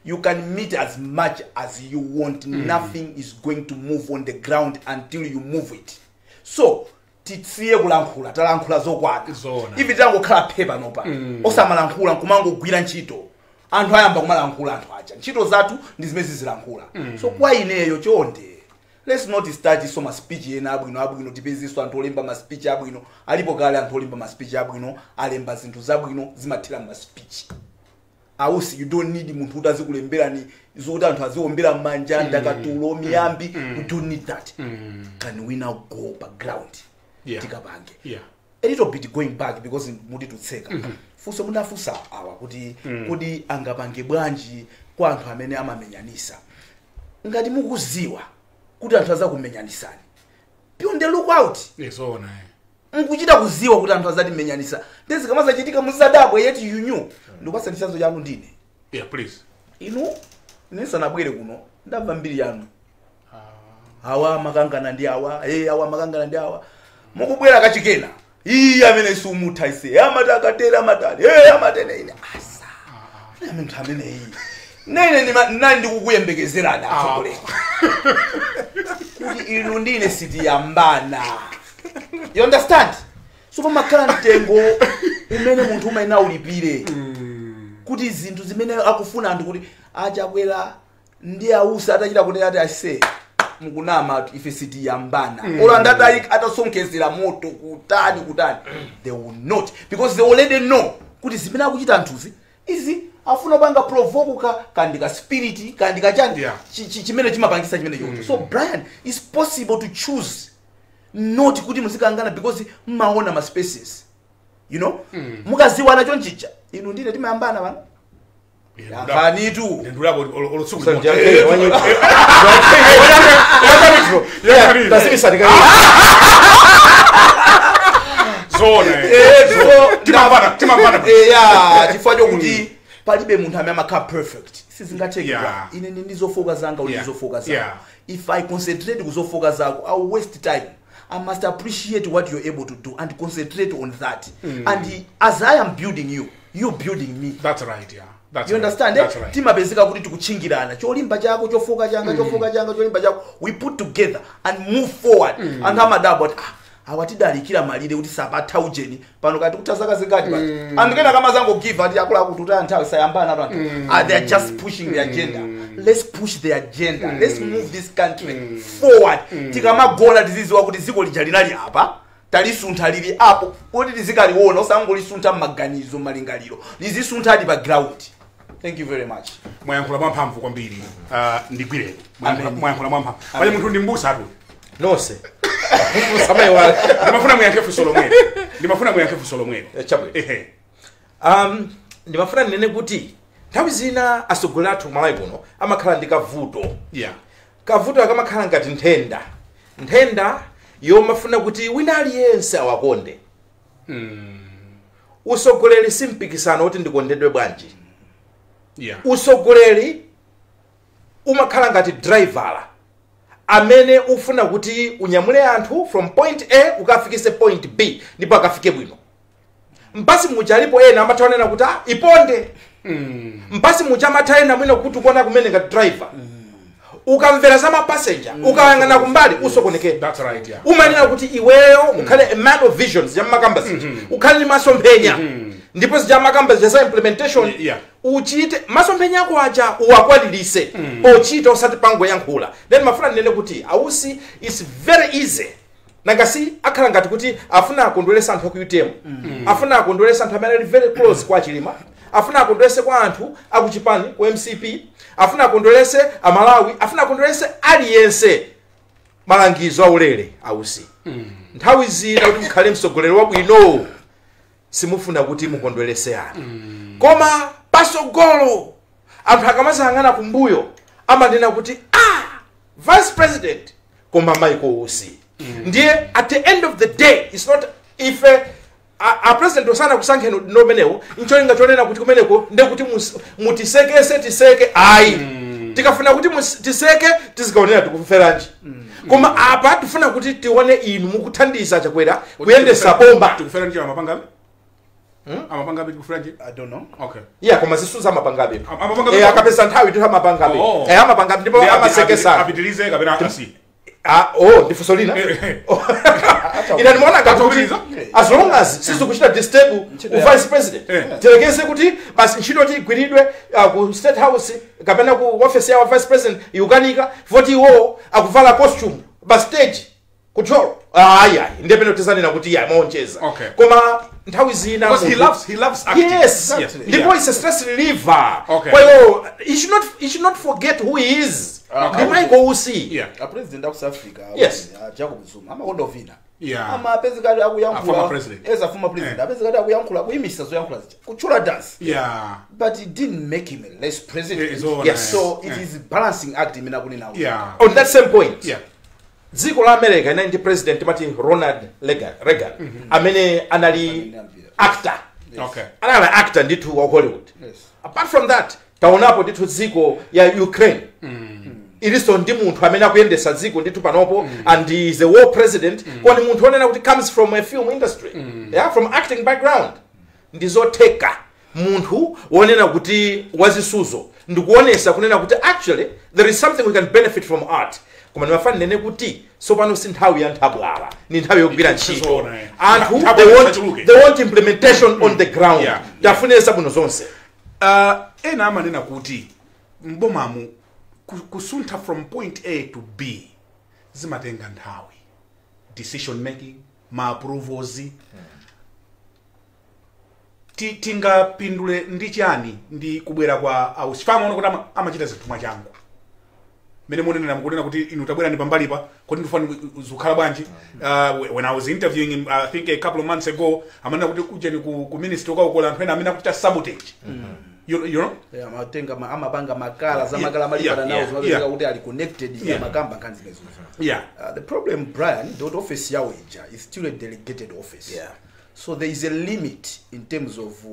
You can meet as much as you want, nothing is going to move on the ground until you move it. So tisiye kulankhula, talankhula zokwana.
Zoona.
Ivi tangokhala phe panopa, osamalankhula, nkumangogwira ntchito, anthu ayamba kumalankhula. Anthu aja ntchito zathu ndi zimene zizilankhula. So kwa ineyo, chonde, let's not start so ma speech ena abwino abwino. Tipezenso anthu olemba ma speech abwino. Alipo kale anthu olemba ma speech abwino, alemba zinthu zabwino, zimathera ma speech. Ausi, you don't need munthu kuti azikulemberani zokuti anthu aziombera m'manja, ndakatulo, miyambi. We don't need that. Can we now go pa ground, tikapange? A little bit going back, because muti tutseka funso munafunsa awa kuti kuti angapange bwanji kwa anthu amene amamenyanisa. Ngati mukuziwa kuti anthu azakumenyanisani, be on the lookout.
Zoona, eh.
Nkuchita kuziwa kuti anthu azatimenyanisa, ndezikamazachitika muzadabwa, yet you knew. Ndikupasa chitsanzo chanu ndine.
Yeah, please.
Inu nisanabwere kuno, ndamva mbiri yanu, awa makangana ndi awa, eh, awa makangana ndi awa. Mukubwera kachikena, iye amene sumutha ise, amati akatera amatani, eh, amatene. Ine asa ine munthu amene iyi nene nani ndikukuyembekezerani atsogoleri kuti inu ndine sitiyambana, you understand? So pamakhala mtengo umene munthu umayenera ulipire kuti zinthu zimene akufuna anthu, kuti Achakwera ndi Ausa atachita kunena ati ase mukunama, ife sitiyambana, olo andati atasonkhezera moto kutani kutani, they will not, because they already know kuti zimene akuchita anthuzi izi afuna panga provoke ka kandi ka spirit kandi kachani chimene chimapangisa chimene chocho. So Brian, it's possible to choose not kuti muzikangana, because mmaona ma spaces, mukaziwana chonchicha, inu ndine timayambana pano, yankhanitu.
Ndulapo olotsiku.
Tasimisani.
Zoona, eh.
So
Timamvana, timamvana.
Ya, chifukwa chokuti palibe munthu amene amakhala perfect, sizingatheke. Ine ndi zofoka zanga, uli ndi zofoka zako. If I concentrate kuzofoka zako, I will waste time. I must appreciate what you're able to do and concentrate on that, and as I am building you, you building me.
That's right, yeah. That's
You
right.
understand,
That's
eh?
right.
Timapezeka kuti tikuchingirana, cholimba chako, chofoka changa, chofoka changa, cholimba chako, we put together and move forward. Anthu amadabwa kuti ah, awa tidalikira malire kuti sapatha ujeni pano kati kutha zaka zingati pati. Anthu kena kamazangogiva ati akuluakulu tutaya nthawi sayambana atu anthu. Ah, they are just pushing the agenda. Let's push the agenda. Let's move this country forward. Tikamagona tiziziwa kuti dziko lija linali apa, talisuntha, lili apo, kuti tizikaliona, osangolisuntha m'maganizo, m'malingaliro, lizisunthadi pa ground. Thank you very much.
Mwayankhula mwamphamvu kwambiri. Ndigwireni.
Amen.
Mwayankhula mwamphamvu. Pali munthu ndi mbusa atu.
Nonse samayiwala.
Ndimafuna muyankhe funso lomwelo. Ndimafuna muyankhe funso lomwelo.
Chabwino.
Ehe.
Ndimafuna ndinene kuti nthawi zina atsogoleri athu Malawi kuno amakhala ndi kavuto. Kavuto akamakhala ngati nthenda, nthenda yomafuna kuti wina aliyense awakonde. Usogoleri si mpikisano kuti ndikondedwe bwanji. Usogoleri umakhala ngati driver amene ufuna kuti unyamule anthu from point A ukafikise point B, ndipo akafike bwino. Mpasi muja alipo ena amatha onena kuti, "Ah, iponde." Mpasi muja amatha ena mwina kuti ukuona kumene ngati driver ukamvera za mapassenger, ukayang'ana kumbali usokonekera.
That's right, yeah.
Umanena kuti iweyo ukhale a man of visions, zamakamba zija, ukhale ndi masomphenya, ndipo zija makamba zija za implementation, uchite masomphenya ako aja, uwakwanirise pochita, osati pangoyankhula. Then mafuna ndinene kuti ausi is very easy, nangasi akhala ngati kuti afuna akondweresa anthu aku UTM, afuna akondweresa anthu amene ali very close kwa Chilima, afuna akondwerese kwa anthu akuchipani ku MCP, afuna akondwerese Amalawi, afuna akondwerese aliyense. Malangizo aulere ausi, nthawi zina kuti mukhale mtsogoleri wabwino simufuna kuti mukondwerese anthu, koma pasogolo anthu akamazayang'ana kumbuyo amanena kuti, "Ah, vice president koma Michael Usi." Ndiye at the end of the day, it's not ife a president osana kusankheni nomenewo ncholinga chonena kuti kumeneko ndiye kuti mutisekese tiseke, ayi. Tikafuna kuti tiseke tizikaonera tikuferanji, koma apa tifuna kuti tione inu mukuthandiza Chakwera kuyendesa bomba.
Tikufera njira amapangabe, amapangabe tikufera njira.
I don't know.
Okay.
Iya, koma zisuza amapangabe.
Amapangabe.
Eh, akapeza nthawi ndithu amapangabe.
Oh.
Eh, amapangabe ndipo
Ndi
amasekesana.
apitilize kapena asi?
Ah, oh, ndifunso lina. Ine ndimaona ngati kuti
Atapitiliza?
as long as sizikuchita disturb
Ntchito
u vice president, tilekeze kuti basi ntchito tigwiridwe ku State House kapena ku office ya vice president ikukanika voti iwowo akuvala costume pa stage kutcholo, ayi ayi, ndiye pene tizanena kuti iye amaonjeza. Koma nthawi zina
Because he loves acting.
Yes. Ndipo it's a stress reliever. Kwa hiyo he should not forget who he is. Ndi Michael Usi.
A president aku South Africa, Jacob Zuma, amakonda ovina. Amapezekati
A former
akuyankhula
president.
As a former president, apezekati akuyankhula, kuyimisa zoyankhula zija, kutchula dance, but it didn't make him a less president.
It's all
So it is balancing act imene akunena.
On that same point, dziko la America inali ndi president timati Ronald Reagan, amene anali
Amene ambira.
actor. Anali actor ndithu wa Hollywood. Apart from that, taonapo ndithu dziko ya Ukraine ilinso ndi munthu amene akuyendesa dziko ndithu panopo, and he is a war president, koma ni munthu onena kuti comes from a film industry, yeah, from acting background. Ndizotheka munthu wonena kuti wazisuzo ndikuonesa kunena kuti actually there is something we can benefit from art. Koma ndimafuna ndinene kuti sopano si nthawi ya nthabwala, ni nthawi yogwira ntchito.
Zoona, eh.
Anthu
Nthabwala zisachuluke.
they want implementation on the ground. Tafune zabwino zonse.
Ena amanena kuti mbomamu kusuntha from point A to B zimatenga nthawi, decision making, ma approvals. Tingapindule ndi chani ndi kubwera kwa ausi? Famaona kuti amachita zinthu mwachangu mene munenera, mukunena kuti inu tabwera pambalipa, kodi ndifuna zikukhala bwanji? When I was interviewing him, I think a couple of months ago, amanena kuti kujeni ku ministry ukaukola anthu ena amene akuchita sabotage, you know?
Yeah, amatenga amapanga makala za makala amalipana nawo, zimapezeka kuti ali connected, amakamba nkhani zimenezo. The problem, Brian, the office yawo ija is still a delegated office. So there is a limit in terms of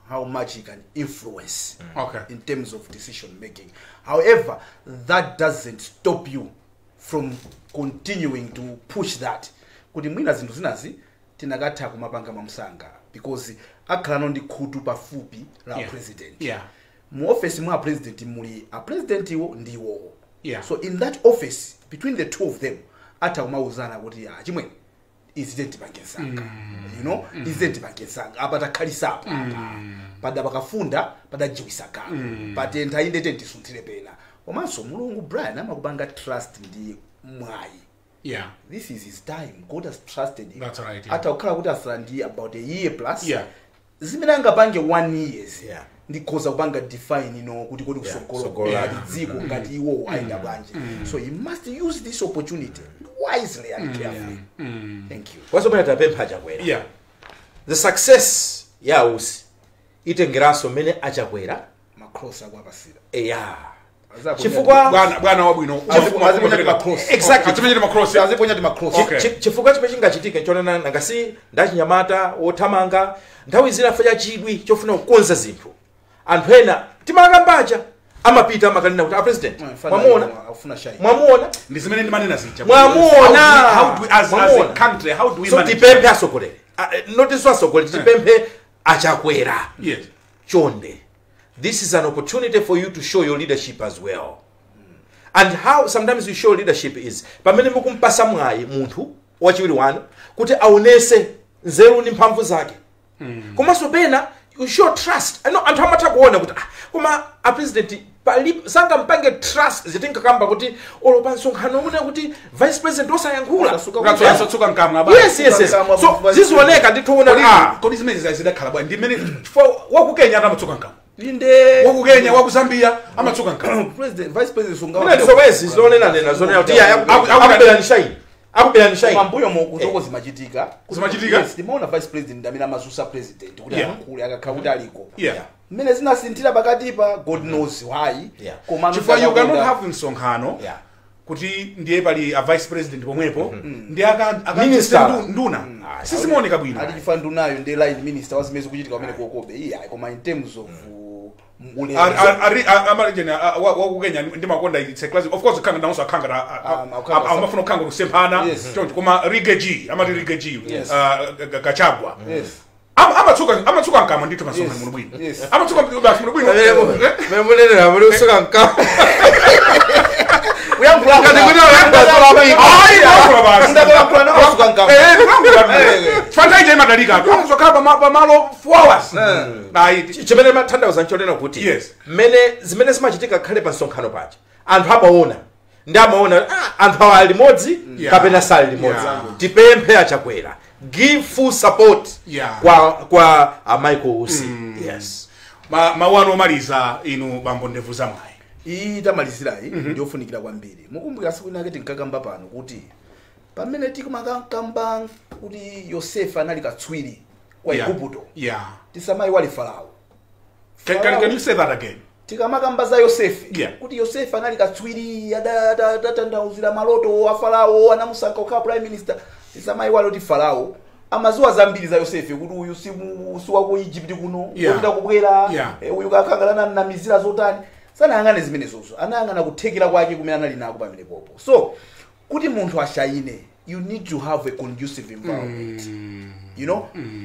how much he can influence in terms of decision making. However, that doesn't stop you from continuing to push that kuti mwina zinthu zinazi tinakatha kumapanga mwamsanga, because akhalano ndi khutu pafupi la president. Mu office mwa president muli a president iwo ndiwowo. So in that office, between the two of them, atha kumauzana kuti, "Ah, chimwene, izi tipange msanga, izi tipange msanga, apa takhalisapo, apa pada pakafunda, padajiwisa kale, patentha, inde tentisunthire pena." Komanso Mulungu, Brian, amakupanga trust ndi mwayi. This is his time. God has trusted him.
That's right, yeah.
Atha kukhala kuti asala ndi about a year plus. Zimene angapange one years, Ndikhoza kupanga define no kuti kodi kusogolo
Sogolo.
ngati dziko, ngati iwo ayenda bwanji. So he must use this opportunity wisely and carefully. Thank you.
Kwaso mwina tapempha Chakwera, the success ya Usi itengeranso mmene aChakwera
macross akuapasira.
Eya.
Azaponya.
Chifukwa
Bwana wabwino.
Aziponya ti macross.
Exactly.
Aziponya macross.
Aziponya ti macross.
Okay.
Chifukwa chimene chingachitike chonena nangasi ndachinyamata wothamanga, nthawi zina fa chidwi chofuna kukonza zinthu, anthu ena timakambacha amapita amakanena kuti a president, mwamuona?
Afuna shine.
Mwamuona?
Ndi zimene ndimanena zija.
Mwamuona?
How do we, as a
Mwamuona?
country, how do we
So
manage?
tipemphe asogoleri, notinso asogoleri, tipemphe aChakwera, chonde, this is an opportunity for you to show your leadership as well. And how sometimes you show leadership is pamene mukumpasa mwayi munthu wachiwiri wanu kuti aonese nzeru ndi mphamvu zake, komanso pena you show trust. I know anthu amatha kuona kuti ah, koma a president pali sangampange trust. Zitinkakamba kuti olo pa msonkhano una kuti vice president osayankhula.
Ukatsuka mkamwa baba.
Yes, so zizioneka ndithu
Kodi
ah
kodi zimene zidakhala bwanji? Ndi mmene chifukwa waku Kenya amatsuka mkamwa.
Inde.
Waku Kenya, waku Zambia amatsuka mkamwa.
President, vice president sunga.
Kuna zomwezi zonena nena zonena kuti iya, akubera shine, akubera shine.
Mambuyo mo kutoko zimachitika.
Zimachitika?
Yes, timaona vice president amene amazusa president kuti ayankhule akakhala kuti aliko. Mmene zinasinthira pakatipa, God knows why. Koma
Chifukwa you cannot have msonkhano kuti ndiye pali a vice president pomwepo ndi
Minister.
nduna, sizimaoneka bwino.
Ali chifukwa ndunayo ndi line minister wa zimene zikuchitika pamene kokobe iya, koma in terms of ulemu.
Amalijeni waku Kenya ndimakonda, it's a classic. Of course khanga nawonso akhanga amafuna kukhanga kusemphana choncho, koma Riggy G, amati Riggy G, Gachagua, amatsuka mkamwa ndithu masonkhano muno bwino. Amatsuka basi muno bwino.
Memunenera muri usuka mkamwa.
Kuyankhula.
Ngati kuti uyankhula.
Ayi, kuyankhula basi.
Ndakuyankhula nakasuka mkamwa.
Fantaija imadalika akuzokhala pamalo 4 hours. Ayi.
Chimene matanthauza nchonena kuti mmene zimene zimachitika khale pa msonkhano paja, anthu amaona ndi amaona, ah, anthu awa ali limodzi kapena sali limodzi. Tipemphe aChakwera, give full support kwa a Michael Usi, yes.
Mawu anu omaliza, inu bambo ndevu zamwayi.
Iyi tamalizirayi ndiyofunikira kwambiri. Mukumbukira siku inake tinkakamba pano kuti pamene tikumakamba kuti Yosefe anali katswiri kwa Igupto, tisamayiwale Farao.
Can you say that again?
Tikamakamba za Yosefe kuti Yosefe anali katswiri, adatanthauzira maloto a Farao, anamusankha kukhala prime minister, tisamayiwale kuti Farao amaziwa zambiri za Yosefe, kuti uyu si wa ku Egypt kuno, wochita kubwera, uyu kakangana namizira zotani. Sanayang'ane zimenezozo, anayang'ana kuthekera kwake kumene anali nako pamene popo. So kuti munthu ashayine, you need to have a conducive environment.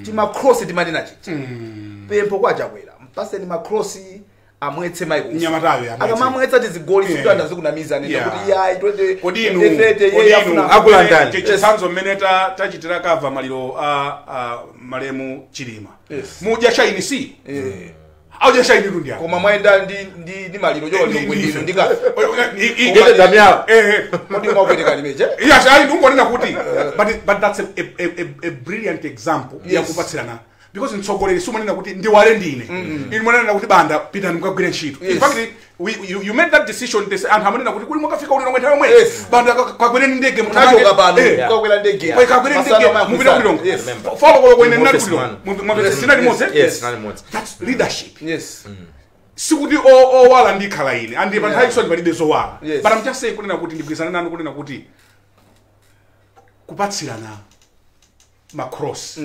Timacross timanena chicha, pempho kwa Chakwera, mpaseni macross amwetse Michael.
Mnyamatayo amwetse.
Akamamwetsa tizigoli, sikuti zikunamiza nene kuti iyayi 20
Kodi inu
2030
kodi
yeye
inu
afuna
Akulandani.
Chitsanzo mmene tachitira kava maliro a malemu Chilima, mudya shine si audya shine tu ndiya.
Koma mwayenda ndi maliro choka ndino ndika
Ngete Damiao.
Kodi mwapweteka limeje?
Yes, ayi, ndingonena kuti but that's a brilliant example yakupatsirana, because mtsogoleri sumanena kuti ndiwale ndine, inu mwanena kuti banda pitani mukagwire ntchito. In fact, you made that decision. This anthu amanena kuti kuli mukafika uliro mwenthawi yomwe banda kagwereni ndege.
Munachoka pano kukakwera ndege.
Kagwereni ndege
Masana.
mupita kulilongo. Follow kwene nali kulilongo. Mwapeza sinali modzi.
Yes, nali modzi.
That's leadership. Sikuti owala ndikhala ine andi pa nthawi isoni palibe zowala. But I'm just saying kunena kuti ndigwirizana nanu kunena kuti kupatsirana macross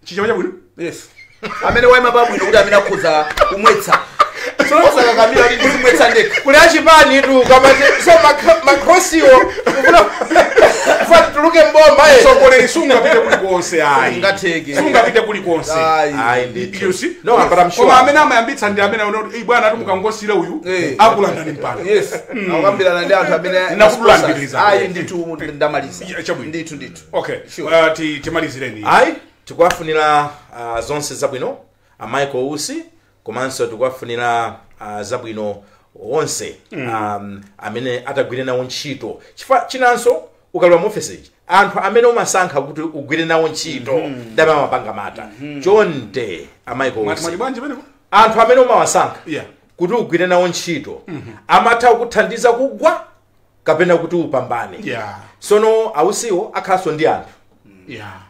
chichawa chabwino.
Yes, amene wayima pabwino kuti amene akhoza kumwetsa, osakakamira kuti ndizimwetsa ndekha.
Kuli achipani tu kama so macrossiwo ufuna tuluke mbomba eh.
Mtsogoleri sungapite kulikonse ayi.
Sungatheke.
Sungapite kulikonse.
Ayi.
Ayi ndithu.
You see?
No, but I'm sure.
Koma amene amayambitsa ndi amene aona kuti, "Ei, bwana ati mukangosira uyu akulandani mpano."
Yes, akukambirana ndi anthu amene
Nakudulambiriza.
Ayi ndithu, ndamaliza.
Yeah, chabwino.
Ndithu.
Okay.
Sure.
Timalizireni.
Ayi, tikuwafunira zonse zabwino a Michael Usi, komanso tikuwafunira zabwino onse amene atagwire nawo ntchito, chifukwa chinanso ukalowa mu ofesi ichi, anthu amene umasankha kuti ugwire nawo ntchito ndamene amapanga mata. Chonde a Michael
Mwati
Usi
bwanji pamenepo?
Anthu amene umawasankha
Yeah.
kuti ugwire nawo ntchito amatha kukuthandiza kugwa kapena kuti upambane. Sono ausiwo akhalanso ndi anthu.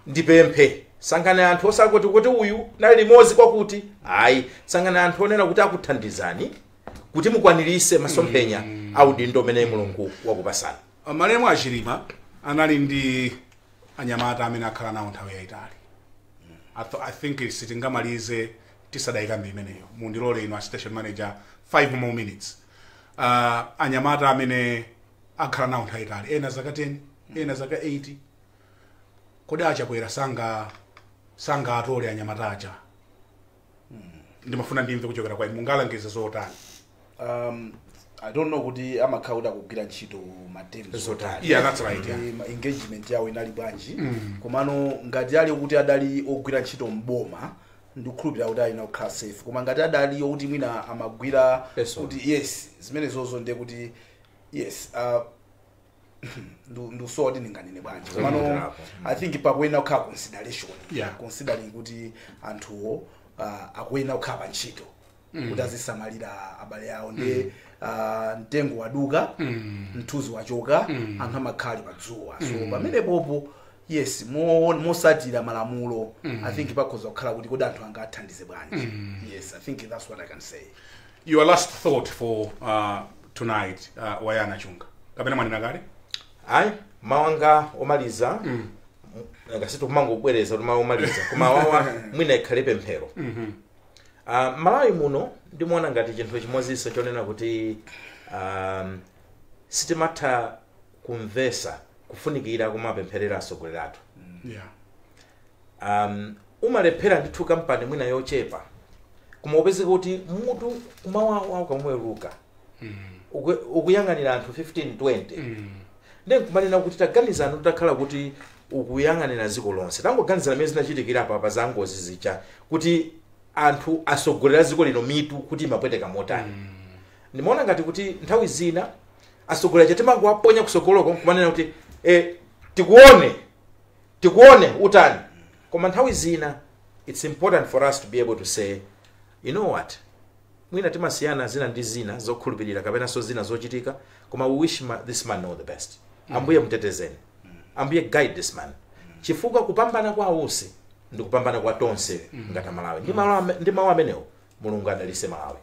Ndipemphe, sankhani anthu osakoti kuti uyu nali limodzi kwakuti ayi, sankhani anthu onena kuti akuthandizani kuti mukwanirise masomphenya audindo umene Mulungu wakupasani.
Malemu Achilima anali ndi anyamata amene akhala nawo nthawi yayitali. I think sitingamalize tisadayikambe imeneyo. Mundilole inu a station manager 5 more minutes. Anyamata amene akhala nawo nthawi yayitali, ena zaka 10, ena zaka 80. Kodi Achakwera sanga atole anyamata aja? Ndimafuna ndimve kuchokera kwa inu, mungalangize zotani?
I don't know kuti amakhala kuti akugwira ntchito ma terms
zotani.
Yeah, that's right, yeah.
Engagement yawo inali bwanji? Komano ngati ali kuti adali ogwira ntchito mboma, ndikukhulupirira kuti ali kukhala safe. Koma ngati adali okuti mwina amagwira
Personal.
kuti yes, zimene zozo ndiye kuti yes, ndusowa kuti ndinganene bwanji. Komano
Zokhulupirirapo.
I think pakuyenera kukhala consideration, considering kuti anthuwo akuyenera kukhala pa ntchito kuti azisamalira abale awo. Ndi mtengo waduka, mthunzi wachoka, anthu amakhala padzuwa. So pamene popo, yes, mosatira malamulo, I think pakhoza kukhala kuti kodi anthu angathandize bwanji. Yes, I think that's what I can say.
Your last thought for tonight, Wayana Chunga, kapena mwanena kale?
Ayi, mawanga omaliza ngasitu kumangobwereza kuti mawu omaliza, koma wawa mwina ikhale pemphero. Malawi muno ndimuona ngati chinthu chimodzinso chonena kuti sitimatha kumvesa kufunikira kumapempherera atsogoleri athu. Umalephera ndithu kampani mwina yochepa, koma upezeka kuti mutu kumawawa ukamweruka ukuyang'anira anthu 15 20, ndi nkumanena kuti taganizani utakhala kuti ukuyang'anira dziko lonse. Tangoganizana mmene zinachitikira apa za ngozi zija, kuti anthu asogolera dziko lino mitu kuti imapweteka motani. Ndimaona ngati kuti nthawi zina asogolera timangowaponya kusogoloko nkumanena kuti tikuone tikuone utani. Koma nthawi zina it's important for us to be able to say, you know what, mwina timasiyana zina ndi zina zokhulupirira kapenanso zina zochitika, koma we wish this man all the best. Ambuye mtetezeni, Ambuye guide this man, chifukwa kupambana kwa Ausi ndi kupambana kwa tonse ngati Malawi. Ndi mawu amenewo, Mulungu adalise Malawi.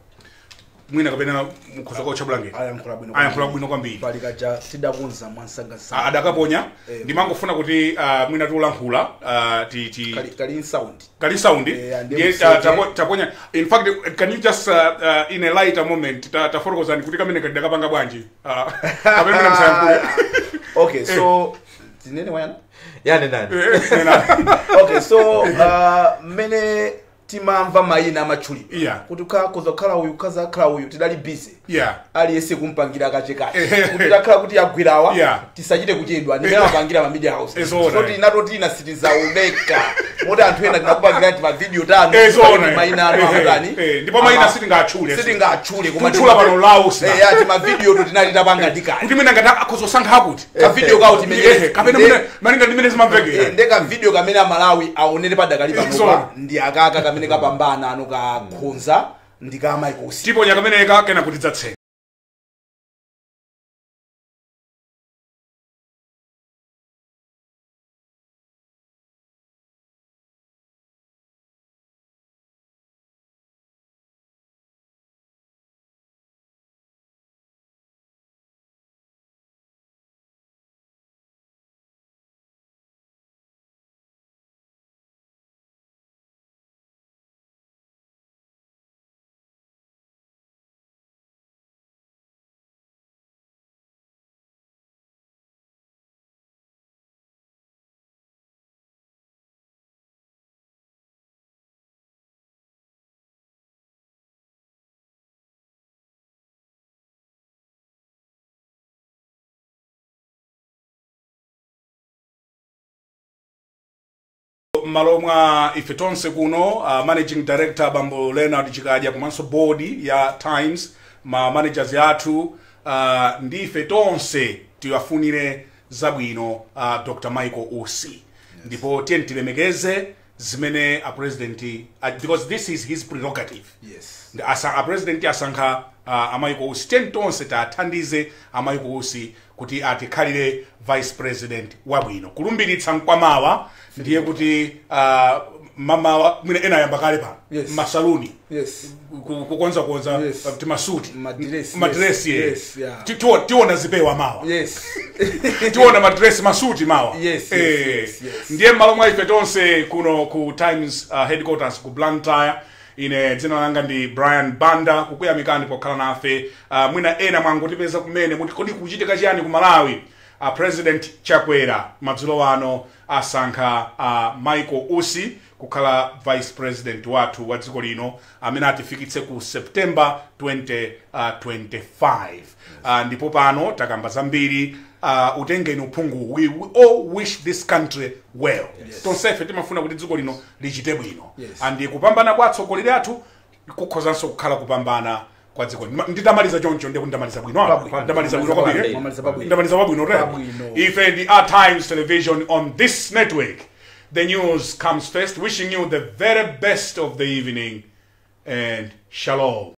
Mwina kapena mukhoza kotcha bulangeti.
Ayankhula bwino.
Ayankhula bwino kwambiri.
Pali kaja tidakonza mwansangasanga.
Adakaponya. Ndimangofuna kuti mwina tiulankhula ti
kali in sound.
Kali sound.
Ndiye
ndiye
mseke.
Taponya. In fact, can you just in a lighter moment tafotokozani kuti kamene kadakapanga bwanji, kapena mwina msayankhule?
Okay, so tinene wayana?
Yani nani?
Nena.
Okay, so mmene timamva mayina amatchulidwa kuti kakhoza kukhala uyu, kukhaza kukhala uyu, tidali busy aliyense kumpangira kachekache kuti takhala kuti yagwirawa tisachite kuchedwa, ndimene amapangira ma media house.
Ezona.
So tinato tina sitizaoneka moti anthu ena tinakupangira ti ma video tanu
Ezona.
mayina anu amatani.
Ndipo mayina sitingatchule.
Sitingatchule, koma
Kutchula pano lawo sina.
Ya, ti ma video to tinali tapanga ndikale
kuti mwina ngati akhoza kuti
ka video kawo timenyereze.
Kapena mwina malinga ndimene zimamvekera.
Nde ka video kamene Amalawi aonere padakali panopa
Ezona.
ndi akaka kamene kapambana ano kakhonza ndi ka Michael Usi.
Tiponya kameneka kena kuti dzatseka. M'malo mwa ife tonse kuno, managing director Bambo Leonard Chikadya komanso board ya Times, ma managers yathu, ndife tonse tiwafunire zabwino Dr Michael Usi. Ndipo tiye tilemekeze. Zimene a president, because this is his prerogative. A president asankha a Michael Usi. Tiyeni tonse tathandize a Michael Usi kuti atikhalire vice president wabwino. Kulumbiritsa nkwamawa, ndiye kuti mamawa mwina ena ayamba kale pano masaluni kukonzakonza timasuti,
Madiresi,
madiresi.
Yes.
Ye. Tiona zipewa mawa. Tiona madresi, masuti mawa.
Yes.
Ndiye m'malo mwa ife tonse kuno ku Times headquarters ku Blantyre, ine dzina langa ndi Brian Banda, kukuyamikani pokhala nafe. Mwina ena mwangotipeza kumene, muti kodi kuchitika chiyani ku Malawi? President Chakwera madzulo ano asankha Michael Usi kukhala vice president wathu wa dziko lino amene atifikitse ku September 2025. Ndipo pano takamba zambiri. Utengeni uphungu. We all wish this country well. Tonsefe timafuna kuti dziko lino lichite bwino. And kupambana kwa atsogoleri athu kukhozanso kukhala kupambana kwa dziko lino. Nditamaliza choncho, ndiye kuti ndamaliza bwino apa.
Pabwino.
Ndamaliza bwino kwambiri, eh?
Mwamaliza pabwino.
Ndamaliza pabwino re.
Pabwino.
Ife ndi a Times Television. On this network, the news comes first. Wishing you the very best of the evening and shalom.